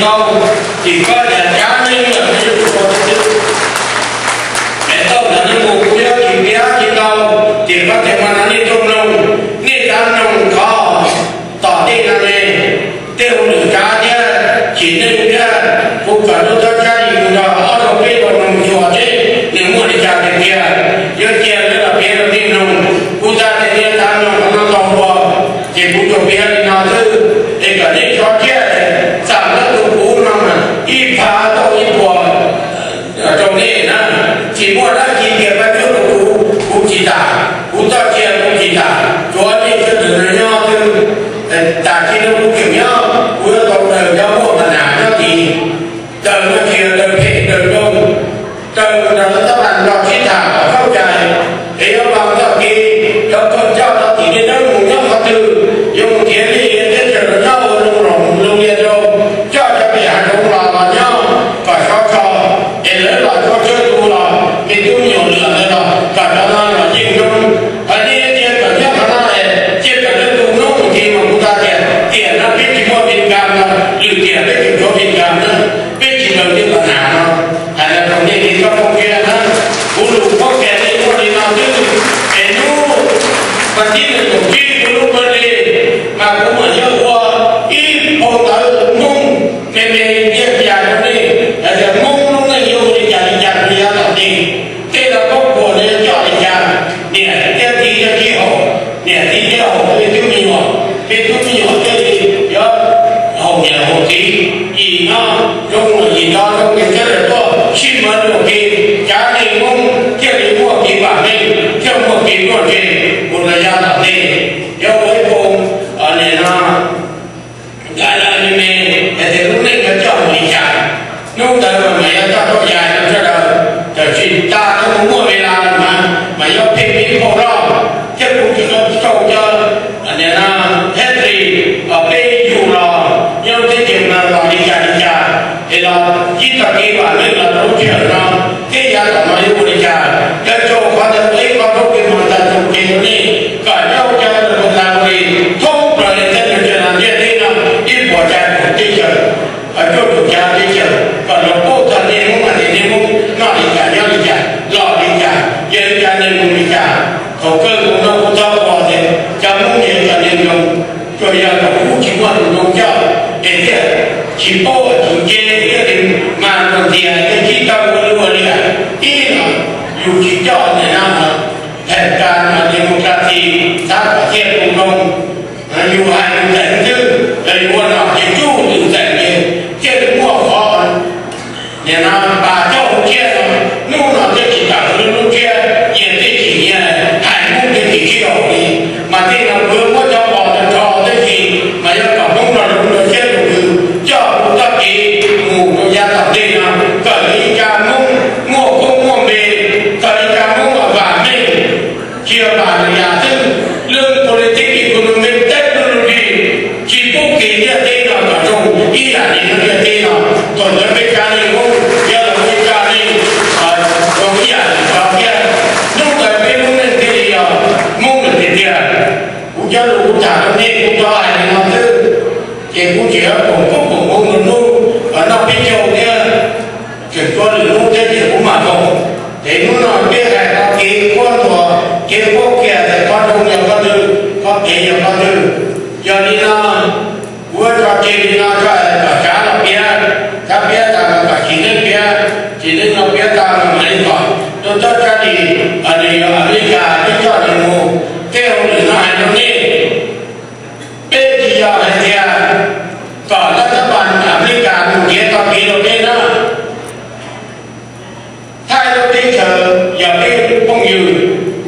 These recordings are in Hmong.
Tau, ces koj cas cav neeg lawm nej yuav tsum ua tau xwb. Es tau ntawd no mus kuv yuav tsis piav tsis tau, ces koj tias mas no nej tuaj mloog, nej xav mloog qhov tom ntej no ne, tej hauj lwm tsav thiab tsim neej thiab, kuv kom lub txhab tshab li mus nrog ob rau peb rau no mus xyuas seb nws muaj li cas tiag tiag. Yuav cia lawv los piav rau nej mloog, kuv xav tias nej xav mloog qhov no tau ua, ces kuv tsuas piav li no xwb, es kom nej tso siab, xam lab tus kuv no ib phav tau ib puas rau nej na. Tsis muaj dab tsi tias pab nyob rau kuv, kuv tsis tham, kuv txoj sia kuv tsis tham, tsuav nej sawv daws nyob xwb. Tam sim no kuv tseem nyob, kuv yuav tau daws cov muaj pa nas nyob tid, daws no tsis yog daws phem daws zoo, daws nrog lawv tab meeg nrog sib tham kom khaub cai, es yuav vas txoj kev cov pawg coj tau tim tej dawb mus nyob qhov twg, yuav mus nrhiav li teb chaws los nyob ua zoo los zoo li rau, coj cov pem hav zoov los los nyob kom sov so, es lawv los txhua txhua tus los me tub me nyuam lwm ntawd los kom cov no los yeej zoo. Hais li tias kom nyob qhov no es cia kom lawv tu noob tus tid mas kuv xav tias tiam no peb tsis muaj Amelikas no, lwm tiam peb tseem tshuav Amelikas na, peb tsis daws tej pa nas no. Hais no rau nej li tsob phooj ywg na, kuv lus pob kws li muaj li no xwb, es hnub vas thib nees nkaum tsib kuv lub pawg li mas kuv mam yuav ua ib phau ntawv Hmoob me me ncaj ncees rau nej hais tias Hmoob lub neej yuav ua li cas li cas rau yav tom ntej. Tej no koj puas nws yuav coj li cas, niam thiab txiv thiab sib haum, niam txiv thiaj haum tej tub me nyuam, tej tub me nyuam thiaj li yuav haum niam haum txiv. Yim no zoo los yim no zoo, ces thiaj li tuaj sib mov ua ke, cav neeg Hmoob thiaj li muaj kev vam meej, thiaj muaj kev ruaj ntseg mus rau yav tom ntej. Yog ua ib phau nim no nqa me me hais tias lub neej yuav coj mus li cas, hnub ntawd mas mas yuav coj tuaj ya rau sawv daws. Tab sis tas twb mus muaj ve las mas mas yuav pheej pib phau loj, thiab kuv tseem sau cov history peb yug los nyob teb chaws no los li cas li cas, es los ib txoj kev vam meej los rau lub sij hawm no, thiab yav tom no yuav ua li cas. Yog txog qhov ntawd ua ib qho thaub kws mas ntawm tus ces rau nej kom nyob cov ntawm mus tas ua li thoob plaws li teb chaws no ntiaj teb no ib puas tsav tus teb chaws, cuaj caum cav teb chaws kom los paub txog nej Hmoob hais tias nej Hmoob noj li cas nyob li cas los li cas, yog li cas neeg mus li cas. Thaum kawg mus no kuv thov qhuas tias cov Hmoob yog cov neeg zoo, tsuas yog kom kuv tsis muaj tus zoo coj es thiaj tsis paub tsis nce thiaj li mas ntiag thiaj tsis tau ua li ua li. Ib no yus tsis coj ntawm no, phem kas mas democracy xav kom thiaj tus zoo, yus hais tus ntxeev xwb, yus ua no ces tsuj tus ntxeev ces thiaj li muaj qhov nim no pas coj hauv tsiab no, hnub no thiaj tsis tawm lub lub tsiab, cia tej tsis nyiam hais Hmoob thiaj tsis sib haum li. Mas tej no kuv yuav muab cov pos rau rho tab sis mas yog kom Hmoob no zoo rau siab rau ntsws coj kuv txoj kev mus rau yav tom ntej no, kom ib tsa Hmoob muaj koob muaj npe, kom ib tsa Hmoob vam meej, tsis yog vam yam xwb. Lub politics, economics, technology tsis pub kev ntiaj teb no kom zoo ib yam li lub ntiaj teb no. Thaum ntawd peb tsa neeg Hmoob yog los ua ib tsa neeg zoo ib yam li cov thiab. Hnub ntawd peb lub neej thiaj li yog Hmoob lawm tiag tiag. Kuv cov lus kuv tham rau nej kuv tsuas hais li no xwb, ces kuv tseem yuav koom kuj koom hmoov nws hnub noj peb caug thiab, tseem tshuav lwm hnub thiab ces kuv mam koom. Ces hnub no peb hais tau kev qhuab ntuas, kev qhuab kiag tias qhov zoo yog qhov twg, qhov phem yog qhov twg. Yog li no, kuv yuav tso tseg li no, kom tsav los piav, tsav piav tas los kom tsim neej piav, tsim neej los piav tas los mam li kom rau txoj cai li, nws yog Amelikas peb coj nws mus. Tej hauj lwm no hais rau nej, peb tsis yog hais tias kom lab tab pas Amelikas mus nrhiav tau kev rau peb na. Thaij lub teb chaws yog peb phooj ywg,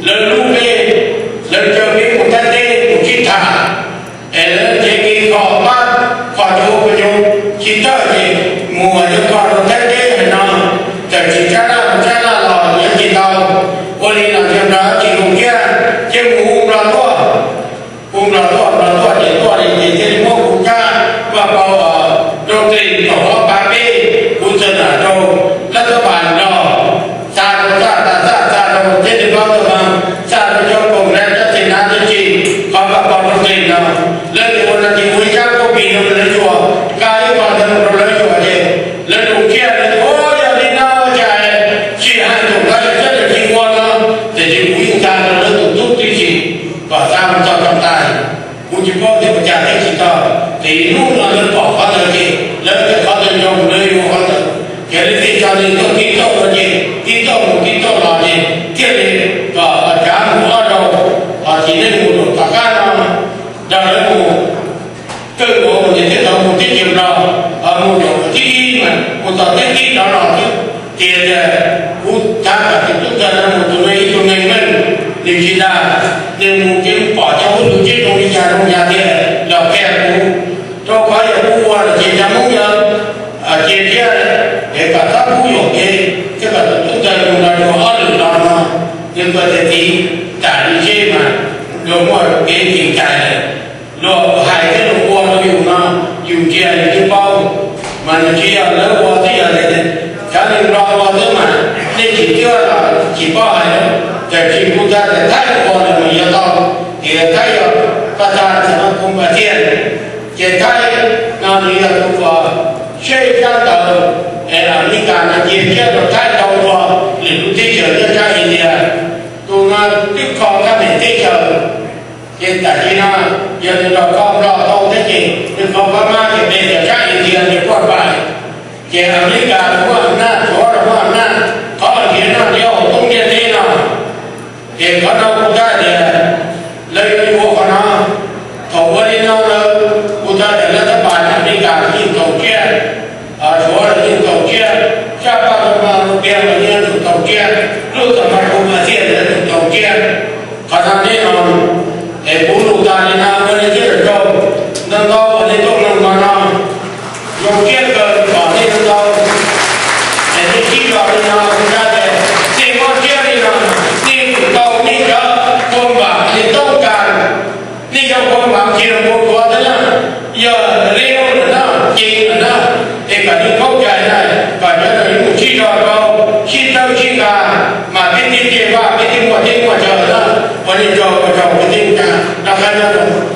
lawv hlub peb, lawv caw peb mus Thaib teb mus sib tham, es lawv nrhiav kev kho pab kho cov ua nyuj tsis txawj ces mus yuav kho rau Thaib teb hais no, txawm tsis tsab laj mus tsab laj los yuav tsis tau. Ua li los yog nrog dab tsi mus thiab, thiab mus hu Nplog tuaj, hu Nplog tuaj, Nplog tuaj ces tuaj li ces thiaj li muab kuv tsab vaj pau rau teg kom ob phav peb, kuv txog nram rau lab tab pas Nplog, xa rau txaj tas txaj, xa rau thiab li paub tau mas xa rau cov koom nra cov teg nav teb tsi, qhov vaj pau rau teg no, lawv tias ua no ces ua ib tsab pab pis rau lawv xyuas. Hnub no lawv pom qhov ntawd ces lawv tias qhov ntawd zoo, lawv yuav qhov ntawd. Ces lawv thiaj tso neeg tuaj tib tauj no ces tib tauj mus tib tauj los ces thiaj li kom tsav mus ob zaug, ho txiv neej mus rau tom qab no nrog lawv mus. Kawg nkaus mus ces thiaj tau mus teb chaws Nplog, mus rau thib ib mas mus txog thib ib rov los xwb. Ces tias kuv xav kom tus tub ntxawg no mus tus neeg ib tug neeg meej, nws tsis dag, nws mus ces pom cov hauj lwm tseeb zoo li cas zoo li cas tiag los qhia kuv. Rau qhov yog kuv ua lawm ces cov Hmoob yuav cia thiab, es kom txhob pub yuam kev thiab kom tus tub ntxawg mus nrog rau ob lwm los no, nws kuj tias txiv, tam li seb mas luag muaj kev tsis cais lawm. Luag hais thiab luag ua rau yus no, yus ntsia yus thiaj paub, mas nws tsis yog lawv ua twb yog li cov neeg Nplog ua xwb mas nej tsis twb los tsis paub hais. Tiam sis kuv xav tias Thaib ua lawm mas yuav tau, tias Thaib yog pab tag ntawm no kuv npaj tiag. Ces Thaib no nws yog tus uas seb sab ntawd es Amelikas no cia siab rau Thaib tau ua lwm lub teb chaws nyob sab India. Tus no twb kho kab pem teb chaws. Ces tam sim no yog nws nrog koj Nplog tau thiab ces nws kho kab mab ces pe tias sab India nws quaj pais. Ces Amelikas los muaj am naj, Suav los muaj am naj, qhov nrhiav noj nrhiav haus toob ntiaj teb no. Ces qhov no kuv xav tias lawv yuav ua qhov no. Thaum ua li no lawm kuv xav tias lawv tab pas Amelikas los yeej txaus siab, Suav los yeej txaus siab, sab paj tau mas lus piag los yeej yuav tsum txaus siab, lub txom ma hu mas thiaj yuav tsum txaus siab. Qhov no nej no, es kuv lus tas li no ua li thiab lawm rau ntau ntau uas nej tuaj mloog qhov no. Zoo siab kawg pom nej ntau, es nej sib zog li no, kuv xav tias nej mob siab li no, nej yuav tsum tau nej cov khuam vam, nej toob kas, nej cov khuam vam tsis yog khuam tuav xwb na, yog liab lawm na, ceev lawm na, es kom nej paub cai na, kom cov no yuav tsum sib zog rau, sib txhawb sib nqa, mas peb thiaj li vaj, peb thiaj muaj teb muaj chaw na. Ua li rau, ua rau kwv tij neej tsa, rov qab nyob zoo.